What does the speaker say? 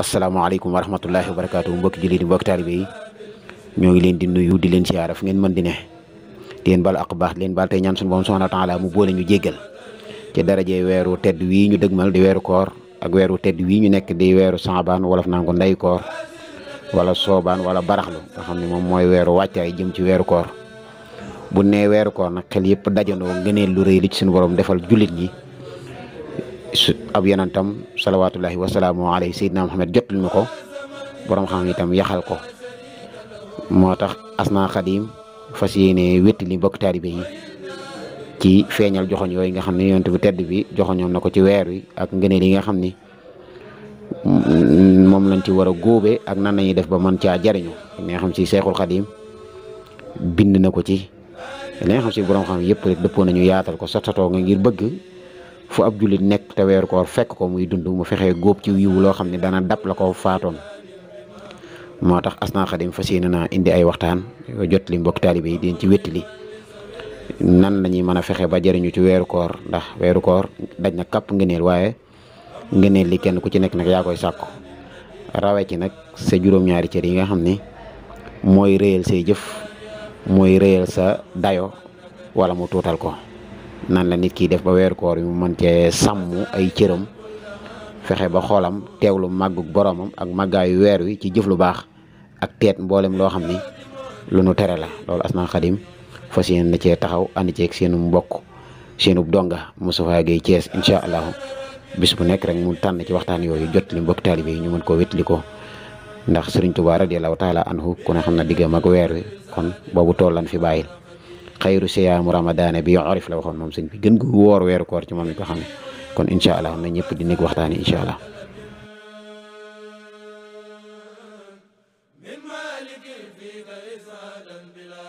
asalaamaaleykum wa rahmatullahi wa barakaatu mbokki jullit yi mbokki taalibe yi ñoo ngi leen di nuyu di leen siyaara fu ngeen mën di ne di leen bal ak baax di leen bal tey ñaan suñu borom subhanahu wa taala mu boole ñu jéggal ci daraje weeru tedd wii ñu dëgmal di weeru koor ak weeru tedd wii ñu nekk di weeru saabaan wolof naan ko ndey koor wala soobaan wala baraxlu nga xam ne moom mooy weeru wàccaay jëm ci weeru koor bu nee weeru koor nag xel yëpp dajandoo ngëneel lu rëy li ci suñu borom defal jullit ñi ab yonentam salawaatullahi wasalaamu alayhi sayyidina Muhammad jot lu ñu ko borom xam itam yaxal ko moo tax Asna Xadim fas yéene wétti li mbokk taalibe yi ci feeñal joxoñ yooyu nga xam ne yonent bu tedd bi joxoñoon na ko ci weer wi ak ngëneel yi nga xam ni moom lañ ci war a góobe ak nan lañuy def ba mën caa jariñu li nga xam si Seexul Xadim bind na ko ci li nga xam si borom xam yëpp rek dëppoo nañu yaatal ko sotatoo nga ngir bëgg fu ab jullit nekk te weeru koor fekk ko muy dund mu fexee góob ci yiw loo xam ne dana dab la ko faatoon moo tax Asna Xadim fas yéene naa indi ay waxtaan yoo jot li mbokk taalibe yi di ci wéttali nan la ñuy mën a fexe ba jëriñu ci weeru koor ndax weeru koor daj na kàpp ngëneel waaye ngëneel li kenn ku ci nekk nag yaa koy sàkku rawee ci nag sa juróom-ñaari cër yi nga xam ni mooy réyal say jëf mooy réyal sa dayo wala mu tuutal ko nan la nit ki def ba weeru koor yi mu mën cee sàmm ay cëram fexe ba xoolam teewlu màggug boromam ak màggaayu weer wi ci jëf lu baax ak teet mboolem loo xam ni lu nu tere la loolu Asna Xadim fas yéene na cee taxaw ànd ceeg seenu mbokk seenu donga Moustapha Gueye Thiès incha allahu bis bu nekk rek mu tànn ci waxtaan yooyu jot li mbokk taalibe yi ñu mën koo wétli ko ndax Sëriñ Tuubaa radiyallahu taala anhu ku ne xam na diggam ak weer wi kon boobu tool lan fi bàyyil xayru siyaamu ramadaana bi orif la waxoon moom sëñ bi gën gu woor weeru koor ci moom lañ ko xam ne kon incha allah na ñëpp di nekk waxtaani incha allah min maliki fi ka isadan bila